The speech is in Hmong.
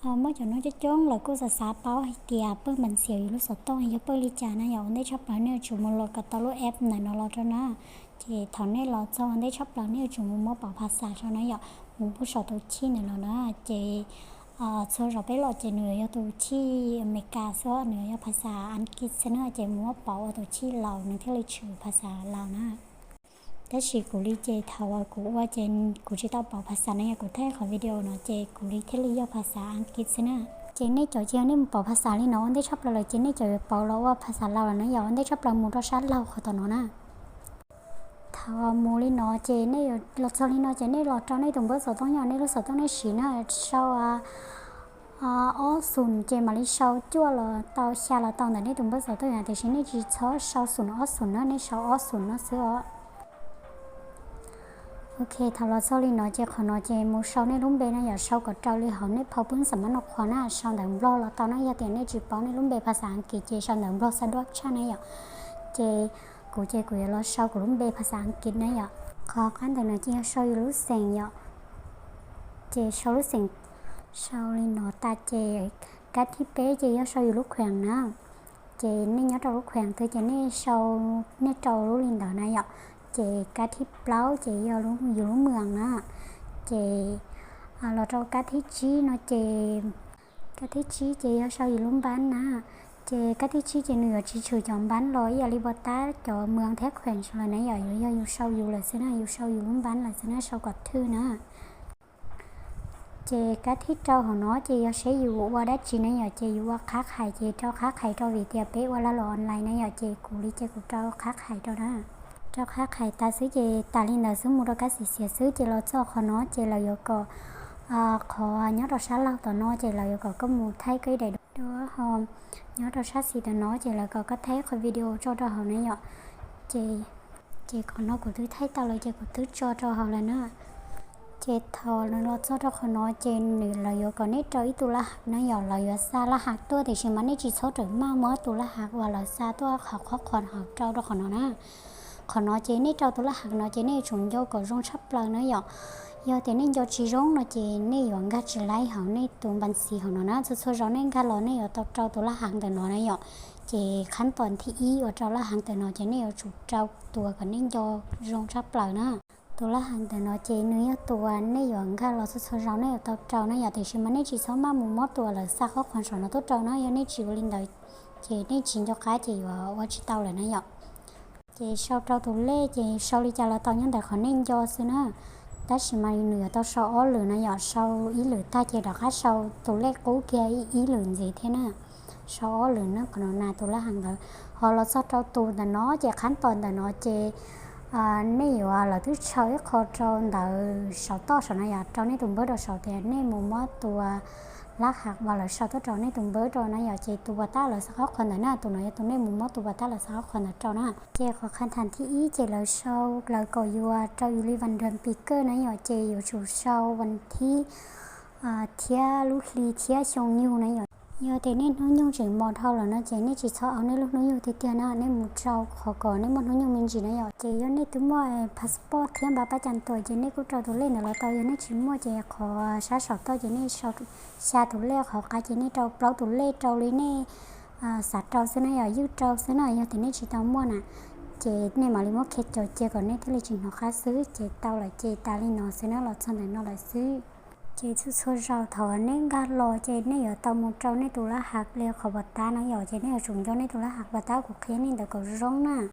Muab cov no coob coob lawv kuj xav xav paub hais tias pawg npas xias yus lub xov tooj yog pawg li cas na yom. Ua ntej tshaj plaws nej yuav tsum mus los kom tau lub app ntawm no los rau na. Ces thaum nej los txog ua ntej tshaj plaws nej yuav tsum mus muab pauv phas xas rau na yom, mus pub saum tus chij ntawm no na. Ces txhua zaus peb los ces nws yog tus chij Amelikas xwb, nws yog phas xas Askiv xwb na, ces mus muab pauv ua tus chij Laus nws thiaj li tshwm phas xas Laus na. Tab sis kuv li ces thaum kuv ua ces kuv tsis tau pauv phas xas na yom, kuv thaij qhov video no ces kuv li thiaj li yog phas xas Askiv xwb na. Ces nej cov ces yog nej mus pauv phas xas li no ua ntej tshaj plaws lawm ces nej cov yuav pauv los ua phas xas Laus lawm na yom, ua ntej tshaj plaws mus rau sab laug qhov tom no na. Thaum mus li no ces nej yuav los txog li no ces nej los rau nej tus npawb xov tooj yom, nej lub xov tooj nej siv na, sau ob xus ces mam li sau cuaj los tau, xya los tau ntawm nej tus npawb xov tooj yom, tiam sis nej tsis txhob sau xus ob xus na, nej sau ob xus no xwb os. Ok, thaum los txog li no ces qhov no ces mus sau nej lub npe na yom, sau kom raws li hauv nej phau pwb xam mab no qhua na, sau ntawv Nplog los tau na, yog tias nej tsis paub nej lub npe phas xas Askiv ces sau ntawv Nplog xa duab tshaj na yom. Ces kuv ces kuv yuav los sau kuv lub npe phas xas Askiv na yom. Qhov qab ntawm no ces yog sau yus lub xeem yom. Ces sau lub xeem, sau li no tas ces kab thib peb ces yog sau yus lub khuees na. Ces nej nyob rau lub khuees twg ces nej sau, nej rau lub li ntawd na yom. Ces kab thib plaub ces yog yus lub moos na. Ces los rau kab thib tsib no ces, kab thib tsib ces yog sau yus lub npab na. Ces kab thib tsib ces nws yuav tsis tshwm cov npab los ib yam li pas tab cov moos thiab khuees lawm na yom, yuav yog yus sau yus lawm xwb na, yus sau yus lub npab lawm xwb na, sau kom thwj na. Ces kab thib rau hauv no ces yog seb yus ua dab tsi na yom, ces yus ua qhab qhais ces rau qhab qhais rau vim tias peb ua lag luam online na yom, ces kuv li ces kuv rau qhab qhais rau na. Rau qhab qhais tas xwb ces tas li ntawd xwb, mus rau kab xim xiav xwb ces los txog qhov no ces lawv yuav kom qhov nyob rau sab laug tom no ces lawv yuav kom koj mus thaij koj ib daim duab ho nyob rau sab xis tom no ces lawv kom koj thaij qhov video tso rau hauv na yom. Ces, ces qhov no kuv twb thaij tau lawm ces kuv twb tso rau hauv lawm na. Ces thaum nws los txog rau qhov no ces nws, lawv yuav kom nej rau ib tug laj hav na yom, lawv yuav xa laj hav tuaj tiam sis mas nej tsis txhob rawm maj muab tus laj hav uas lawv xa tuaj qhov qhov qhov hauv rau rau qhov no na. Qhov no ces nej rau tus laj hav no ces nej yuav tsum nco kom zoo tshaj plaws na yom. Yog tias nej nco tsis zoo no ces nej yuav nkag tsis laib hauv nej tus npas xis hauv no na. Txhua txhua zaus nej nkag los nej yuav tau rau tus laj hav ntawm no na yom. Ces qhab tom thib ib uas rau laj hav ntawm no ces nej yuav tsum rau tus kom nej nco zoo tshaj plaws na. Tus laj hav ntawm no ces nws yog tus uas nej yuav nkag los txhua txhua zaus nej yuav tau rau na yom, tiam sis mas nej tsis txhob maj mus muab tus uas lawv xa qhov qhov saum no tuaj rau na, yog nej tsis ua li ntawd ces nej tsis nco qab ces yuav ua tsis tau lawm na yom. Ces sau rau tus lej ces sau li cas los tau nyob ntawm qhov nej nco xwb na. Tab sis mas nws yuav tau sau ob lwm na yom, sau ib lwm tag ces rov qab sau tus lej qub kiag ib lwm ntxiv thiab na. Sau ob lwm na, qhov no na tus laj hav ntawd. Ho los txog rau tus ntawm no ces qhab tom ntawm no ces nej yuav, lawv twb tshaw ib qho rau ntawm saum toj saum no yom, rau nej tus npawb rau saum tias nej mus muab tus laj hav uas lawv sau tuaj rau nej tus npawb rau na yom, ces tus pas tab lawv xa qhov qhov ntawd na, tus no yog tus nej mus muab tus pas tab lawv xa qhov qhov ntawd rau na. Ces qhov qhab tham thib ib ces lawv sau, lawv kom yus rau yus li vas das pis kawj na yom, ces yuav tsum sau vas thib thiab lub hli thiab xyoo yug na yom. Yog tias nej hnub nyoog tseem mos dhau lawm no ces nej tsis txhob au nej lub hnub nyoog tiag tiag na, nej mus rau qhov kom nej muaj hnub nyoog me ntsis na yom. Ces yog nej twb muaj passport thiab npav pab cam tuam ces nej kuj rau tus lej ntawd los tau, yog nej tsis muaj ces qhov sab saum toj ces nej sau xya tus lej, qhov qab ces nej rau plaub tus lej rau li nej xav rau xwb na yom, ywj rau xwb na, yog tias nej tsis tau muaj na. Ces nej mam li muab khe caum cia kom nej thiaj li tsis hnov qab xwb, ces tau lawm ces tas li no xwb na, los txog ntawm no lawm xwb. Ces txhua txhua zaus thaum nej nkag los ces nej yuav tau mus rau nej tus laj hav li qhov pas tab na yom, ces nej yuav tsum nco nej tus laj hav pas tab kuv qhia nej ntawd kom zoo na.